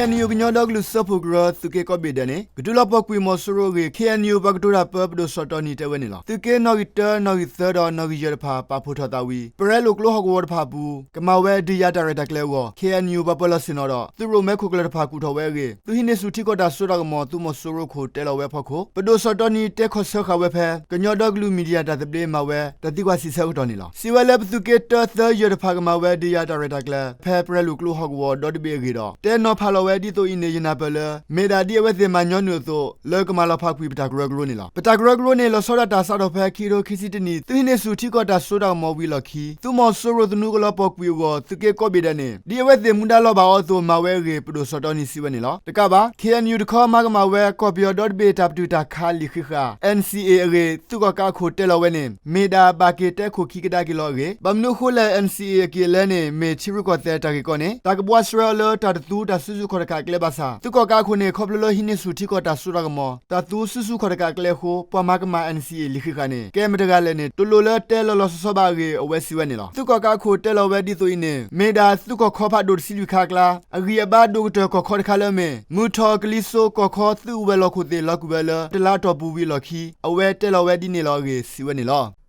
KNU ကညီဒီကလုာ်စၢဖှိၣ်ကရၢ သုးက့ကိးဘ့ၣ်ဒဲးန့ၣ် ကတုၤလီၤပှီၢ်ကွံာ်မီၤစိရိၤအဂ့ၢ် KNU ပှၤကတိၤတၢ်ပၢ ပဒိၣ်စီၤတီနံၤတဲဝဲန့ၣ်လီၤ. သုးက့နီၣ်ဂံၢ်တၢ, နီၣ်ဂံၢ်သၢဒီးနီၣ်ဂံၢ်ယဲၢ်တဖၣ် ပာ်ဖှိၣ်ထီၣ်သးဝံၤ ပရဲလိာ်ကျိဟီၣ်ကဝီၤတဖၣ်အပူၤ ကမၤဝဲဒုးယၤတၢ်ရဲၣ်တၢ်ကျဲၤအဂီၢ် KNU ပှၤပၢၤလီၢ်ဆ့ၣ်နီၤဒီး သုးရိၣ်မဲခိၣ်ကျၢၢ်တဖၣ်ကူၣ်ထီၣ်ဝဲအဂ့ၢ် သုးဟံးန့ၢ်ဆူၣ်ထံကီၢ်တၢ်စိတၢ်ကမီၤ သုးမီၤစိရိၤခိၣ်တဲလီၤဝဲအဖီခိၣ် ပဒိၣ်စီၤတီနံၤတဲခီၣ်ဆၢဃာ်ဝဲဖဲ ကညီဒီကလုာ်မံၤဒံယၣ်တၢ်သဘျ့မၤဝဲ တၢ်သံကွၢ်စံးဆၢကတီၢ်န့ၣ်လီၤ. စံးဝဲလၢပသုးက့တၢ သၢ ယဲၢ်တဖၣ်ကမၤဝဲဒုးယၤတၢ်ရဲၣ်တၢ်ကျဲၤ ဖဲပရဲလိာ်ကျိဟီၣ်ကဝီၤဒီတဘ့ၣ်အဂ့ၢ်ဒီး တဲနီၤဖးလီၤဝဲဒ်သိးအံၤန့ၣ် ယနၢ်ပၢၢ်လၢ မ့ၢ်ဒၣ်ဒ်အဝဲသ့ၣ်မၤညီနုၢ်အသိး လၢကမၤလီၤဖးကွံာ်ပတၢ်ကရၢကရိန့ၣ်လီၤ. ပတၢ်ကရၢကရိန့ၣ် လီၤဆီဒၣ်တၢ်စးထီၣ်ဖဲ ခံကထိခံဆံတနံၣ် သုးဟံးန့ၢ်ဆူၣ်ထံကီၢ်တၢ်စိတၢ်ကမီၤဝံၤအလီၢ်ခံ သုးမီၤစိရိၤသနူကလီၤပှီၢ်ကွံာ်အဂီၢ် သုးက့ကိးဘ့ၣ်ဒဲးန့ၣ် ဒ်အဝဲသ့ၣ်မူဒါလီၤဘၣ်အီၤအသိးမၤဝဲအဂ့ၢ် ပဒိၣ်စီၤတီနံၤစံးဝဲန့ၣ်လီၤ. တကးဘၣ် KNU တခီမၤကမၣ်ဝဲ ကီၢ်ပယီၤဒီတဘ့ၣ်တၢ်ပတုာ်တၢ်ခးလံာ်ဃံးဃာ် NCA အဂ့ၢ် သုးကီၣ်ကးအခိၣ်တဲလီၤဝဲန့ၣ် မ့ၢ်ဒၣ်ဘၣ်က့ၤတဲခိၣ်ခံကဒါက့ၤလီၤအဂ့ၢ် ဘၣ်မနုၤအဃိလဲၣ် NCA အက့ၢ်အလဲန့ၣ် မ့ၢ်ထံရူၢ်ကီၢ်သဲးတၢ်ဂ့ၢ်ကီန့ၣ် တၢ်ကဘှါဆှဲအီၤလၢတၢ်တသူတၢ်စုဆူၣ်ခီၣ်တကးအကျဲဘၣ်ဆၣ် သုးကီၣ်ကးအခိၣ်န့ၣ် ခီဖျိလၢဟံးန့ၢ်ဆူၣ်ထံကီၢ်တၢ်စိတၢ်ကမီၤ တၢ်သူဆူၣ်ဆူၣ်ခီၣ်တကးအကျဲအဃိ ပှၤမၤကမၣ် NCA လံာ်ဃံးဃာ်န့ၣ် ကဲမတဂၤလဲၣ်န့ၣ် တလိၣ်လၢတဲလီၤလီၤဆီဆီဘၣ်အဂ့ၢ် အဝဲစံးဝဲန့ၣ်လီၤ. သုးကီၣ်ကးအခိၣ်တဲလီၤဝဲဒ်သိးအံၤန့ၣ် မ့ၢ်ဒၣ်သုးကီၣ်ခီဖးဒိၣ်တဆံလွံၢ်ခါအကျါ အဂံၢ်အဘါဒိၣ်ကတၢၢ်ကီၢ်ခီတခါလၢအမ့ၢ် မုၢ်ထီၣ်ကလံၤစိးကီၢ်ခီသုးအဝဲၤလီၢ်ခိၣ်သ့ၣ်လီၤကွံာ်ဝဲလၢ တလါအတီၢ်ပူၤဝံၤအလီၢ်ခံ အဝဲတဲလီၤဝဲဒ်န့ၣ်လီၤအဂ့ၢ် စံးဝဲန့ၣ်လီၤ.